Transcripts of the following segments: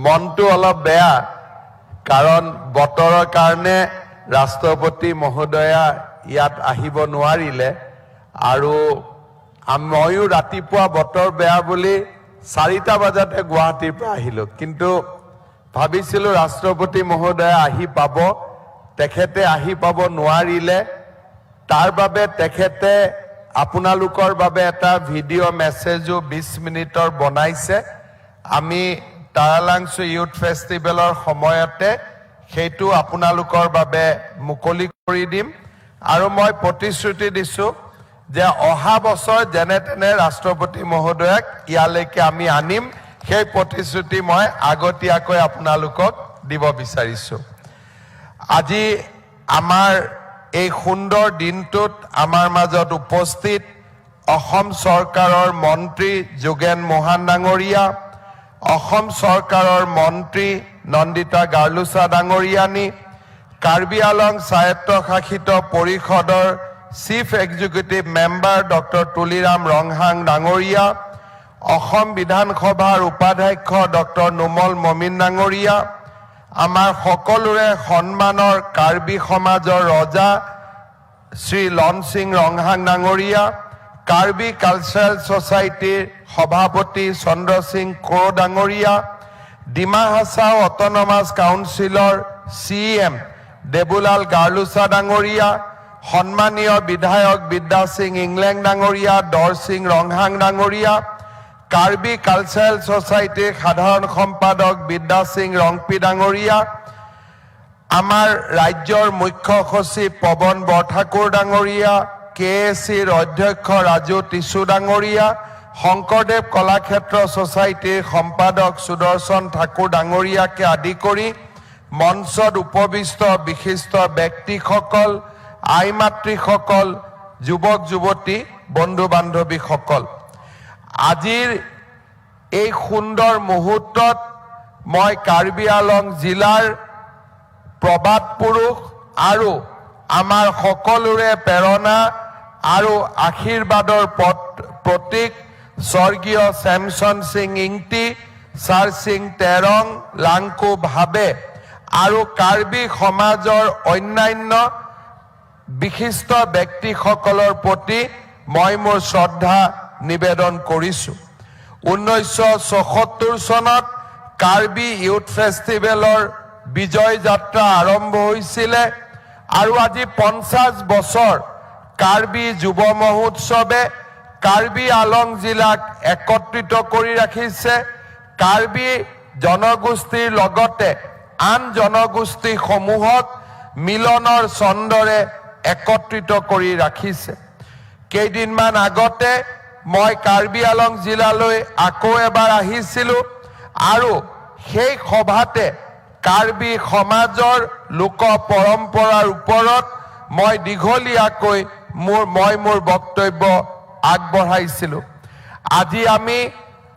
মনটো অলপ বেয়া, কাৰণ বতৰৰ কাৰণে ৰাষ্ট্ৰপতি মহোদয়া ইয়াত আহিব নোৱাৰিলে আৰু ময়ো ৰাতিপুৱা বতৰ বেয়া বুলি 4টা বজাতে গুৱাহাটীৰ পৰা আহিলোঁ। কিন্তু ভাবিছিলোঁ ৰাষ্ট্ৰপতি মহোদয়া আহি পাব। তেখেতে আহি পাব নোৱাৰিলে। তাৰ বাবে তেখেতে আপোনালোকৰ বাবে এটা ভিডিঅ' মেছেজো 20 মিনিটৰ বনাইছে। আমি তাৰালাংচু ইউথ ফেষ্টিভেলৰ সময়তে সেইটো আপোনালোকৰ বাবে মুকলি কৰি দিম আৰু মই প্ৰতিশ্ৰুতি দিছোঁ যে অহা বছৰ যেনে তেনে ৰাষ্ট্ৰপতি মহোদয়াক ইয়ালৈকে আমি আনিম। সেই প্ৰতিশ্ৰুতি মই আগতীয়াকৈ আপোনালোকক দিব বিচাৰিছোঁ। আজি আমাৰ এই সুন্দৰ দিনটোত আমাৰ মাজত উপস্থিত অসম চৰকাৰৰ মন্ত্ৰী যোগেন মোহন ডাঙৰীয়া, অসম চৰকাৰৰ মন্ত্ৰী নন্দিতা গাৰ্লোচা ডাঙৰীয়ানী, কাৰ্বি আলং স্বায়ত্তশাসিত পৰিষদৰ chief executive member doctor Tuliram Ronghang ডাঙৰীয়া, অসম বিধানসভাৰ উপাধ্যক্ষ ডক্টৰ নোমল মমিন ডাঙৰীয়া, আমাৰ সকলোৰে সন্মানৰ কাৰ্বি সমাজৰ ৰজা শ্ৰী লনসিং ৰংহাং ডাঙৰীয়া, কাৰ্বি কালচাৰেল ছ'চাইটিৰ সভাপতি চন্দ্ৰসিং ক্ৰ' ডাঙৰীয়া, ডিমা হাছাও অট'নমাছ কাউন্সিলৰ চি এম দেবুলাল গাৰ্লোচা ডাঙৰীয়া, সন্মানীয় বিধায়ক বিদ্যাসিং ইংলেং ডাঙৰীয়া, দৰসিং ৰংহাং ডাঙৰীয়া, কাৰ্বি কালচাৰেল ছ'চাইটিৰ সাধাৰণ সম্পাদক বিদ্যাসিং ৰংপি ডাঙৰীয়া, আমাৰ ৰাজ্যৰ মুখ্য সচিব পৱন বৰঠাকুৰ ডাঙৰীয়া, কে এ চিৰ অধ্যক্ষ ৰাজু টিছু ডাঙৰীয়া, শংকৰদেৱ কলাক্ষেত্ৰ ছ'চাইটিৰ সম্পাদক সুদৰ্শন ঠাকুৰ ডাঙৰীয়াকে আদি কৰি মঞ্চত উপবিষ্ট বিশিষ্ট ব্যক্তিসকল, আই মাতৃসকল, যুৱক যুৱতী, বন্ধু বান্ধৱীসকল, আজিৰ এই সুন্দৰ মুহূৰ্তত মই কাৰ্বি আলং জিলাৰ প্ৰবাদ পুৰুষ আৰু আমাৰ সকলোৰে প্ৰেৰণা আৰু আশীৰ্বাদৰ প্ৰতীক স্বৰ্গীয় চেমচন সিং ইংতি, ছাৰ সিং তেৰং লাংকু ভাবে আৰু কাৰ্বি সমাজৰ অন্যান্য বিশিষ্ট ব্যক্তিসকলৰ প্ৰতি মই মোৰ শ্ৰদ্ধা নিবেদন কৰিছোঁ। 1976 চনত কাৰ্বি ইউথ ফেষ্টিভেলৰ বিজয় যাত্ৰা আৰম্ভ হৈছিলে আৰু আজি 50 বছৰ কাৰ্বি যুৱ মহোৎসৱে কাৰ্বি আলং জিলাক একত্ৰিত কৰি ৰাখিছে। কাৰ্বি জনগোষ্ঠীৰ লগতে আন জনগোষ্ঠীসমূহক মিলনৰ ছন্দৰে একত্ৰিত কৰি ৰাখিছে। কেইদিনমান আগতে মই কাৰ্বি আলং জিলালৈ আকৌ এবাৰ আহিছিলোঁ আৰু সেই সভাতে কাৰ্বি সমাজৰ লোক পৰম্পৰাৰ ওপৰত মই দীঘলীয়াকৈ মোৰ বক্তব্য আগবঢ়াইছিলোঁ। আজি আমি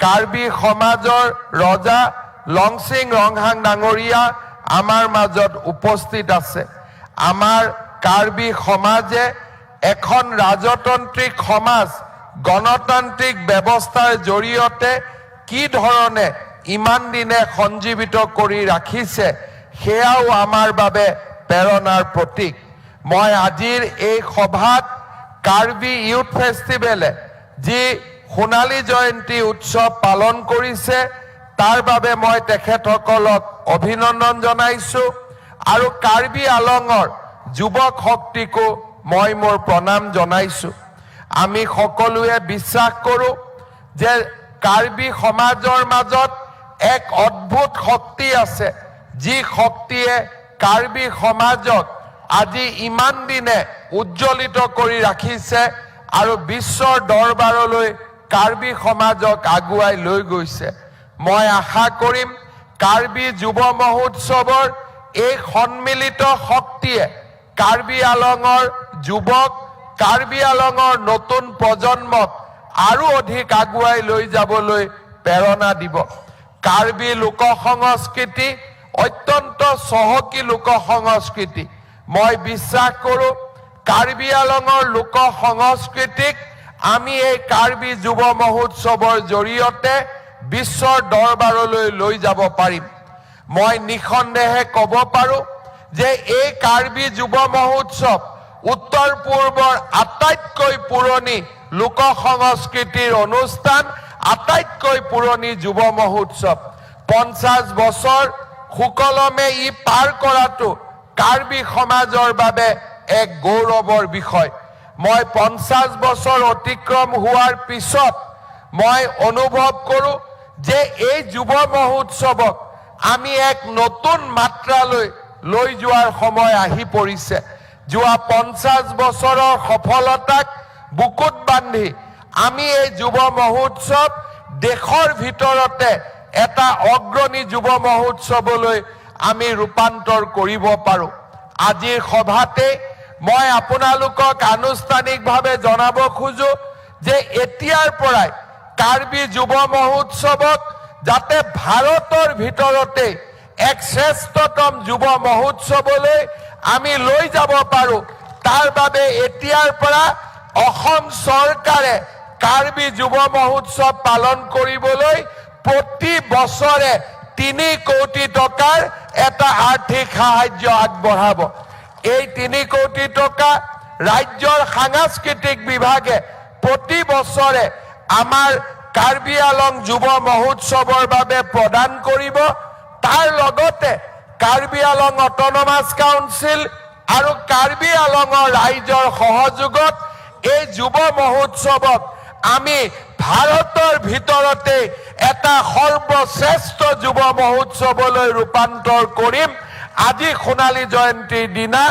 কাৰ্বি সমাজৰ ৰজা লংচিং ৰংহাং ডাঙৰীয়া আমাৰ মাজত উপস্থিত আছে। আমাৰ কাৰ্বি সমাজে এখন ৰাজতান্ত্ৰিক সমাজ গণতান্ত্ৰিক ব্যৱস্থাৰ জৰিয়তে কি ধৰণে ইমান দিনে সঞ্জীৱিত কৰি ৰাখিছে, সেয়াও আমাৰ বাবে প্ৰেৰণাৰ প্ৰতীক। মই আজিৰ এই সভাত কাৰ্বি ইউথ ফেষ্টিভেলে যি সোণালী জয়ন্তী উৎসৱ পালন কৰিছে, তাৰ বাবে মই তেখেতসকলক অভিনন্দন জনাইছো আৰু কাৰ্বি আলঙৰ যুৱক শক্তিকো মই মোৰ প্ৰণাম জনাইছো। আমি সকলোৱে বিশ্বাস কৰোঁ যে কাৰ্বি সমাজৰ মাজত এক অদ্ভুত শক্তি আছে, যি শক্তিয়ে কাৰ্বি সমাজক আজি ইমান দিনে উজ্জ্বলিত কৰি ৰাখিছে আৰু বিশ্বৰ দৰবাৰলৈ কাৰ্বি সমাজক আগুৱাই লৈ গৈছে। মই আশা কৰিম, কাৰ্বি যুৱ মহোৎসৱৰ এই সন্মিলিত শক্তিয়ে কাৰ্বি আলঙৰ যুৱক, কাৰ্বি আলঙৰ নতুন প্ৰজন্মক আৰু অধিক আগুৱাই লৈ যাবলৈ প্ৰেৰণা দিব। কাৰ্বি লোক সংস্কৃতি অত্যন্ত চহকী লোক সংস্কৃতি। মই বিশ্বাস কৰোঁ, কাৰ্বি আলঙৰ লোক সংস্কৃতিক আমি এই কাৰ্বি যুৱ মহোৎসৱৰ জৰিয়তে বিশ্বৰ দৰবাৰলৈ লৈ যাব পাৰিম। মই নিঃসন্দেহে ক'ব পাৰোঁ যে এই কাৰ্বি যুৱ মহোৎসৱ উত্তৰ পূৰ্বৰ আটাইতকৈ পুৰণি লোক সংস্কৃতিৰ অনুষ্ঠান, আটাইতকৈ পুৰণি যুৱ মহোৎসৱ। 50 বছৰ সুকলমে ই পাৰ কৰাটো কাৰ্বি সমাজৰ বাবে এক গৌৰৱৰ বিষয়। মই 50 বছৰ অতিক্ৰম হোৱাৰ পিছত মই অনুভৱ কৰোঁ যে এই যুৱ মহোৎসৱক আমি এক নতুন মাত্ৰালৈ লৈ যোৱাৰ সময় আহি পৰিছে। যোৱা 50 বছৰৰ সফলতাক বুকুত বান্ধি আমি এই যুৱ মহোৎসৱ দেশৰ ভিতৰতে এটা অগ্ৰণী যুৱ মহোৎসৱলৈ আমি ৰূপান্তৰ কৰিব পাৰোঁ। আজিৰ সভাতে মই আপোনালোকক আনুষ্ঠানিকভাৱে জনাব খোজো যে এতিয়াৰ পৰাই কাৰ্বি যুৱ মহোৎসৱক যাতে ভাৰতৰ ভিতৰতে এক শ্ৰেষ্ঠতম যুৱ মহোৎসৱলৈ আমি লৈ যাব পাৰোঁ, তাৰ বাবে এতিয়াৰ পৰা অসম চৰকাৰে কাৰ্বি যুৱ মহোৎসৱ পালন কৰিবলৈ প্ৰতি বছৰে 3 কোটি টকাৰ এটা আৰ্থিক সাহায্য আগবঢ়াব। এই 3 কোটি টকা ৰাজ্যৰ সাংস্কৃতিক বিভাগে প্ৰতি বছৰে আমাৰ কাৰ্বি আলং যুৱ মহোৎসৱৰ বাবে প্ৰদান কৰিব। তাৰ লগতে কাৰ্বি আলং অট'নমাছ কাউন্সিল আৰু কাৰ্বি আলঙৰ ৰাইজৰ সহযোগত এই যুৱ মহোৎসৱক আমি ভাৰতৰ ভিতৰতে এটা সৰ্বশ্ৰেষ্ঠ যুৱ মহোৎসৱলৈ ৰূপান্তৰ কৰিম। আজি সোণালী জয়ন্তীৰ দিনা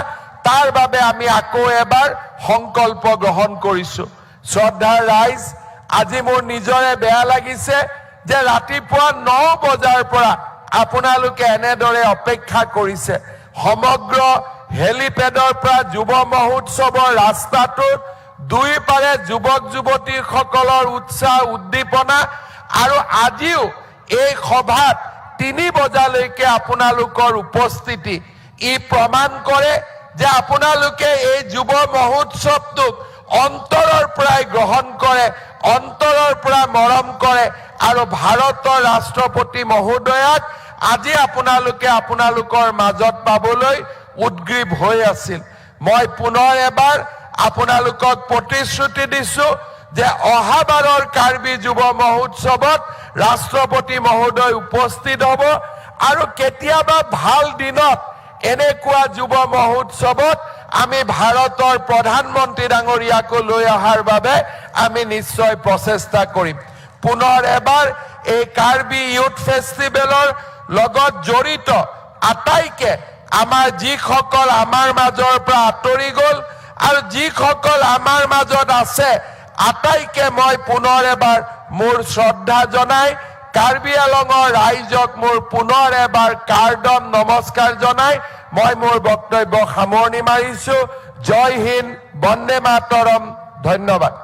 তাৰ বাবে আমি আকৌ এবাৰ সংকল্প গ্ৰহণ কৰিছো। শ্ৰদ্ধাৰ ৰাইজ, আজি মোৰ নিজৰে বেয়া লাগিছে যে ৰাতিপুৱা 9 বজাৰ পৰা আপোনালোকে এনেদৰে অপেক্ষা কৰিছে। সমগ্ৰ হেলিপেডৰ পৰা যুৱ মহোৎসৱৰ ৰাস্তাটোত দুই পাৰে যুৱক যুৱতীসকলৰ উৎসাহ উদ্দীপনা আৰু আজিও এই সভাত 3 বজালৈকে আপোনালোকৰ উপস্থিতি ই প্ৰমাণ কৰে যে আপোনালোকে এই যুৱ মহোৎসৱটোক অন্তৰৰ পৰাই গ্ৰহণ কৰে, অন্তৰৰ পৰা মৰম কৰে আৰু ভাৰতৰ ৰাষ্ট্ৰপতি মহোদয়াক আজি আপোনালোকে আপোনালোকৰ মাজত পাবলৈ উদ্গ্ৰীৱ হৈ আছিল। মই পুনৰ এবাৰ আপোনালোকক প্ৰতিশ্ৰুতি দিছো যে অহাবাৰৰ কাৰ্বি যুৱ মহোৎসৱত ৰাষ্ট্ৰপতি মহোদয় উপস্থিত হ'ব আৰু কেতিয়াবা ভাল দিনত এনেকুৱা যুৱ মহোৎসৱত আমি ভাৰতৰ প্ৰধানমন্ত্ৰী ডাঙৰীয়াকো লৈ অহাৰ বাবে আমি নিশ্চয় প্ৰচেষ্টা কৰিম। পুনৰ এবাৰ এই কাৰ্বি ইউথ ফেষ্টিভেলৰ লগত জড়িত আটাইকে, আমাৰ যিসকল আমাৰ মাজৰ পৰা আঁতৰি গ'ল আৰু যিসকল আমাৰ মাজত আছে, আটাইকে মই পুনৰ এবাৰ মোৰ শ্ৰদ্ধা জনাই, কাৰ্বি আলঙৰ ৰাইজক মোৰ পুনৰ এবাৰ কাৰ্দম নমস্কাৰ জনাই মই মোৰ বক্তব্য সামৰণি মাৰিছো। জয় হিন্দ, বন্দে মাতৰম, ধন্যবাদ।